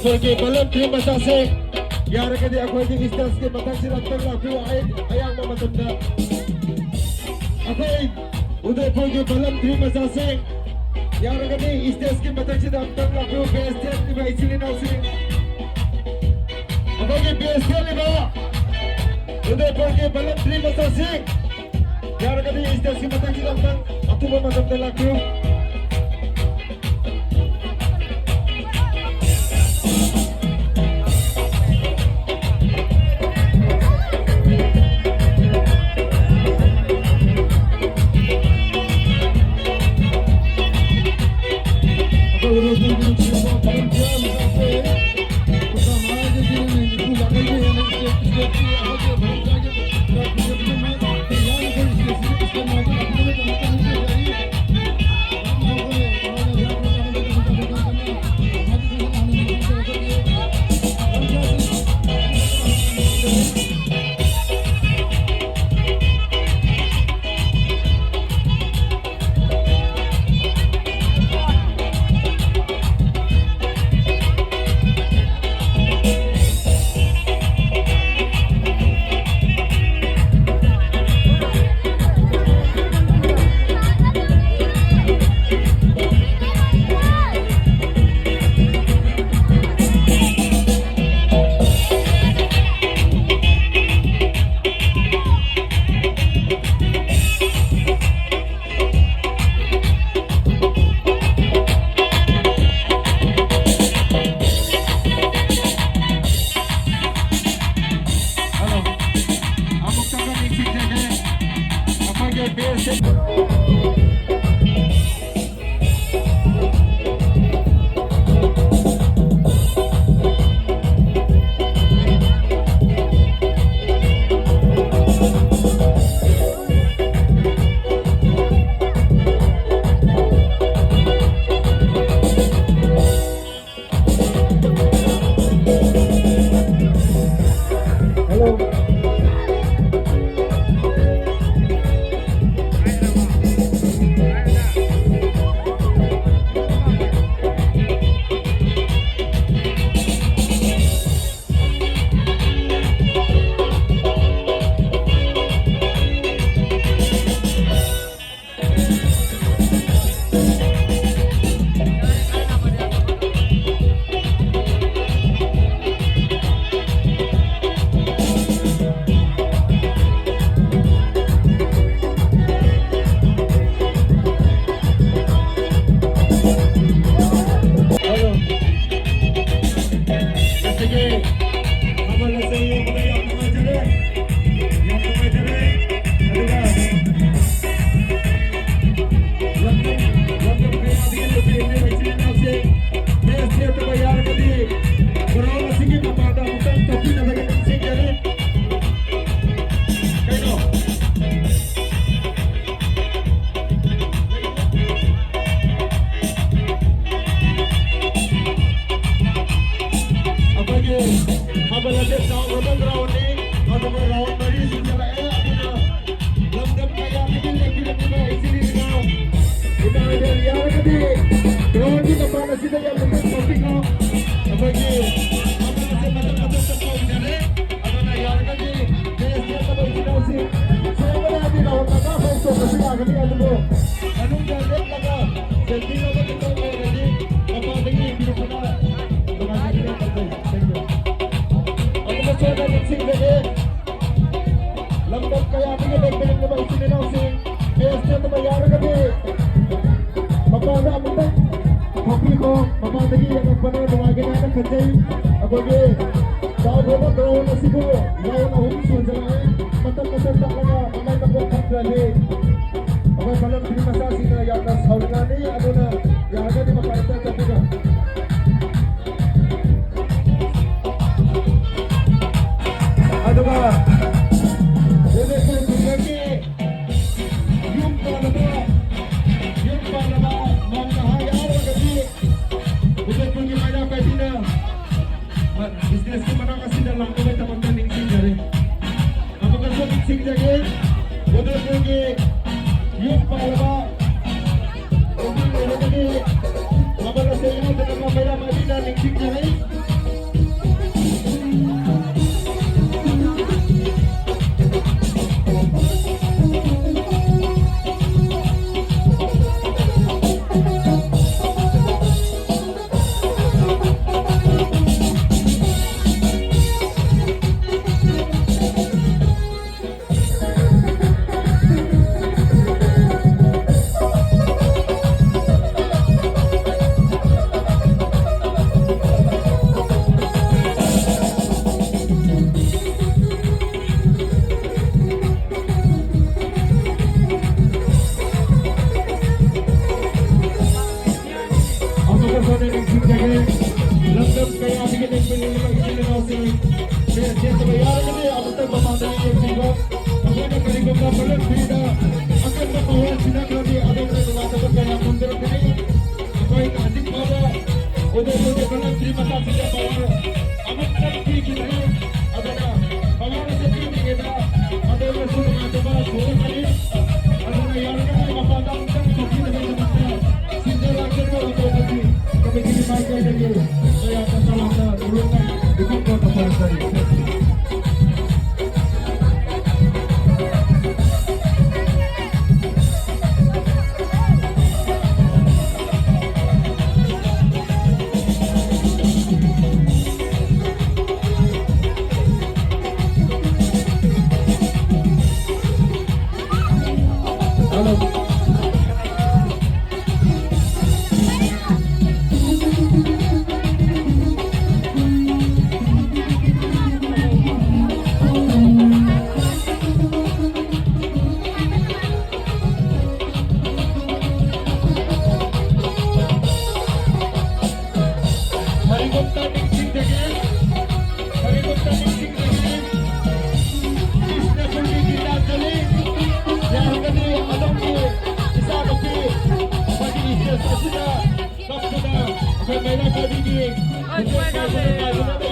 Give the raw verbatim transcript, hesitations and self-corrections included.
ꯑꯩꯈꯣꯏꯒꯤ ꯕꯂꯝ ꯇ꯭ꯔꯤ ꯃꯆꯥꯁꯤꯡ, ꯌꯥꯔꯒꯗꯤ ꯑꯩꯈꯣꯏꯒꯤ ꯁ꯭ꯇꯦꯖꯀꯤ ꯃꯊꯛꯁꯤꯗ ꯑꯝꯇꯪ ꯂꯥꯛꯄꯤꯌꯨ꯫ ꯑꯩ ꯑꯌꯥꯝꯕ ꯃꯇꯝꯗ ꯑꯩꯈꯣꯏ ꯎꯗꯩꯄꯨꯔꯒꯤ ꯕꯂꯝ ꯇ꯭ꯔꯤ ꯃꯆꯥꯁꯤꯡ, ꯌꯥꯔꯒꯗꯤ ꯁ꯭ꯇꯦꯖꯀꯤ ꯃꯊꯛꯁꯤꯗ ꯑꯝꯇꯪ ꯂꯥꯛꯄꯤꯌꯨ꯫ ꯕꯦꯁ ꯊꯦꯠꯂꯤꯕ ꯏꯆꯤꯜ ꯏꯅꯥꯎꯁꯤꯡ, ꯑꯩꯈꯣꯏꯒꯤ ꯕꯦꯁ ꯊꯦꯠꯂꯤꯕ ꯎꯗꯩꯄꯨꯔꯒꯤ ꯕꯂꯝ ꯇ꯭ꯔꯤ ꯃꯆꯥꯁꯤꯡ, ꯌꯥꯔꯒꯗꯤ ꯁ꯭ꯇꯦꯖꯀꯤ ꯃꯊꯛꯁꯤꯗ ꯑꯝꯇꯪ ꯑꯊꯨꯕ ꯃꯇꯝꯗ ꯂꯥꯛꯄꯤꯌꯨ꯫ ꯍꯜꯂꯣ꯫ ꯑꯃꯨꯛꯇꯪꯒ ꯅꯤꯡꯁꯤꯡꯖꯒꯦ꯫ ꯑꯩꯈꯣꯏꯒꯤ ꯕꯦꯁꯁꯦ ꯂꯝꯖꯦꯜ ꯆꯥꯎꯔꯕ ꯒ꯭ꯔꯥꯎꯟꯅꯤ꯫ ꯑꯗꯨꯒ ꯔꯥꯎꯟ ꯃꯔꯤ ꯆꯤꯡꯁꯤꯜꯂꯛꯑꯦ꯫ ꯑꯗꯨꯅ ꯂꯝꯗꯝ ꯀꯌꯥꯗꯒꯤ ꯂꯦꯞꯄꯤꯔꯛꯂꯤꯕ ꯏꯆꯤꯜ ꯏꯅꯥꯎ, ꯏꯃꯥ ꯏꯕꯦꯜ ꯌꯥꯔꯒꯗꯤ ꯒ꯭ꯔꯥꯎꯟꯒꯤ ꯃꯄꯥꯟ ꯑꯁꯤꯗ ꯌꯥꯝꯅ ꯇꯧꯕꯤꯈꯣ꯫ ꯑꯩꯈꯣꯏꯒꯤ ꯃꯄꯥꯟ ꯑꯁꯤ ꯃꯊꯪ ꯃꯊꯪ ꯆꯠꯄ ꯑꯣꯏꯖꯔꯦ꯫ ꯑꯗꯨꯅ ꯌꯥꯔꯒꯗꯤ ꯗ꯭ꯔꯦꯁ ꯁꯦꯠꯂꯕ ꯏꯆꯤꯜ ꯏꯅꯥꯎꯁꯤꯡ ꯁꯣꯏꯗꯅ ꯍꯥꯏꯗꯤ ꯔꯥꯎꯟ ꯃꯉꯥ ꯐꯥꯎ ꯆꯣꯡꯕꯁꯨ ꯌꯥꯒꯅꯤ꯫ ꯑꯗꯨꯕꯨ ꯃꯅꯨꯡꯗ ꯂꯦꯞꯂꯒ ꯁꯦꯜꯐꯤ ꯂꯧꯕꯒꯤ ꯃꯑꯣꯡ ꯑꯣꯏꯔꯗꯤ ꯃꯄꯥꯟꯗꯒꯤ ꯌꯦꯡꯕꯤꯔꯛꯄꯗ ꯅꯨꯡꯉꯥꯏꯖꯒꯅꯤ꯫ Thank you. ꯑꯃꯨꯛꯀꯁꯨ ꯍꯟꯅ ꯅꯤꯡꯁꯤꯡꯖꯒꯦ, ꯂꯝꯗꯝ ꯀꯌꯥꯗꯒꯤ ꯂꯦꯡꯕꯤꯔꯛꯂꯕ ꯏꯆꯤꯜ ꯏꯅꯥꯎꯁꯤꯡ, ꯕꯦꯁ ꯇꯦꯟ ꯑꯃ ꯌꯥꯎꯔꯒꯗꯤ ꯃꯄꯥꯟꯗ ꯑꯃꯨꯛꯇꯪ ꯊꯣꯛꯄꯤꯈꯣ꯫ ꯃꯄꯥꯟꯗꯒꯤ ꯌꯦꯡꯉꯛꯄꯅ ꯅꯨꯡꯉꯥꯏꯒꯅꯤ ꯍꯥꯏꯅ ꯈꯟꯖꯩ꯫ ꯑꯩꯈꯣꯏꯒꯤ ꯆꯥꯎꯈ꯭ꯔꯕ ꯒ꯭ꯔꯥꯎꯟ ꯑꯁꯤꯕꯨ ꯔꯥꯎꯟ ꯑꯍꯨꯝ ꯁꯨꯖꯔꯛꯑꯦ꯫ ꯃꯇꯝ ꯃꯇꯝ ꯇꯠꯂꯒ ꯃꯃꯥꯏ ꯃꯈꯣꯡ ꯈꯪꯗ꯭ꯔꯗꯤ ꯑꯩꯈꯣꯏ ꯐꯂꯝ ꯐꯤꯂꯝ ꯃꯆꯥꯁꯤꯡꯅ ꯌꯥꯝꯅ ꯁꯥꯎꯅꯤꯡꯉꯅꯤ꯫ ꯑꯗꯨꯅ ꯌꯥꯔꯒꯗꯤ ꯃꯄꯥꯟꯗ ꯆꯠꯄꯤꯔꯣ꯫ ꯑꯗꯨꯒ ꯍꯧꯖꯤꯛ ꯑꯩꯈꯣꯏ ꯈꯨꯡꯒꯪꯒꯤ ꯌꯨꯝ ꯄꯥꯜꯂꯕ, ꯌꯨꯝ ꯄꯥꯜꯂꯕ ꯃꯧ ꯅꯍꯥ ꯌꯥꯎꯔꯒꯗꯤ ꯎꯗꯜꯄꯨꯔꯒꯤ ꯃꯩꯔꯥ ꯄꯥꯏꯕꯤꯅ ꯕꯤꯖꯤꯅꯦꯁꯀꯤ ꯃꯅꯥꯛ ꯑꯁꯤꯗ ꯂꯥꯛꯅꯕꯒꯤꯗꯃꯛꯇ ꯅꯤꯡꯁꯤꯡꯖꯔꯤ꯫ ꯑꯃꯨꯛꯀꯁꯨ ꯅꯤꯡꯁꯤꯡꯖꯒꯦ, ꯎꯗꯜꯄꯨꯔꯒꯤ ꯌꯨꯝ ꯄꯥꯜꯂꯕ ꯅꯨꯄꯤ ꯑꯣꯏꯔꯒꯗꯤ ꯃꯃꯜ ꯑꯁꯤ ꯌꯥꯎꯗꯅꯕ ꯃꯩꯔꯥ ꯄꯥꯏꯕꯤꯅ ꯅꯤꯡꯁꯤꯡꯖꯔꯤ꯫ ꯑꯃꯨꯛꯀ ꯍꯟꯅ ꯅꯤꯡꯁꯤꯡꯖꯒꯦ, ꯂꯝꯗꯝ ꯀꯌꯥꯗꯒꯤ ꯂꯦꯡꯕꯤꯔꯛꯂꯕ ꯏꯆꯤꯜ ꯏꯅꯥꯎꯁꯤꯡ, ꯁꯦ ꯆꯦꯟꯗꯕ ꯌꯥꯔꯒꯗꯤ ꯑꯃꯨꯛꯇꯪ ꯃꯄꯥꯟꯗ ꯌꯦꯡꯁꯤꯟꯕ꯫ ꯑꯩꯈꯣꯏꯅ ꯀꯔꯤꯒꯨꯝꯕ ꯐꯂꯝ ꯐꯤꯗ ꯑꯀꯟꯕ ꯄꯥꯋꯔ ꯁꯤꯟꯅꯈ꯭ꯔꯗꯤ ꯑꯗꯣꯝꯗ ꯅꯨꯡꯉꯥꯏꯇꯕ ꯀꯌꯥ ꯐꯣꯡꯗꯣꯔꯛꯀꯅꯤ꯫ ꯑꯩꯈꯣꯏꯅ ꯍꯧꯖꯤꯛ ꯐꯥꯎꯕ ꯎꯗꯜꯄꯨꯔꯒꯤ ꯐꯂꯝ ꯐꯤ ꯃꯆꯥꯁꯤꯡꯗ ꯄꯥꯋꯔ ꯑꯃꯠꯇ ꯄꯤꯈꯤꯗ꯭ꯔꯤ꯫ ꯀꯔꯤꯒꯨꯝꯕ ꯅꯤꯡꯁꯤꯡꯖꯒꯦ, ꯀꯔꯤꯒꯨꯝꯕ ꯅꯤꯡꯁꯤꯡꯖꯒꯦ, ꯏꯁꯇꯦꯁꯟꯒꯤ ꯒꯤꯇꯥꯟꯖꯂꯤ ꯌꯥꯔꯒꯗꯤ ꯑꯗꯣꯝꯒꯤ ꯏꯆꯥꯅꯨꯄꯤ ꯑꯩꯈꯣꯏꯒꯤ ꯏꯁꯇꯦꯖ ꯑꯁꯤꯗ ꯀꯞꯇꯨꯅ ꯑꯩꯈꯣꯏ ꯃꯩꯔꯥ ꯄꯥꯏꯕꯤꯒꯤ ꯈꯨꯗꯣꯜ ꯄꯥꯏꯗꯨꯅ ꯄꯥꯏꯗꯨꯅ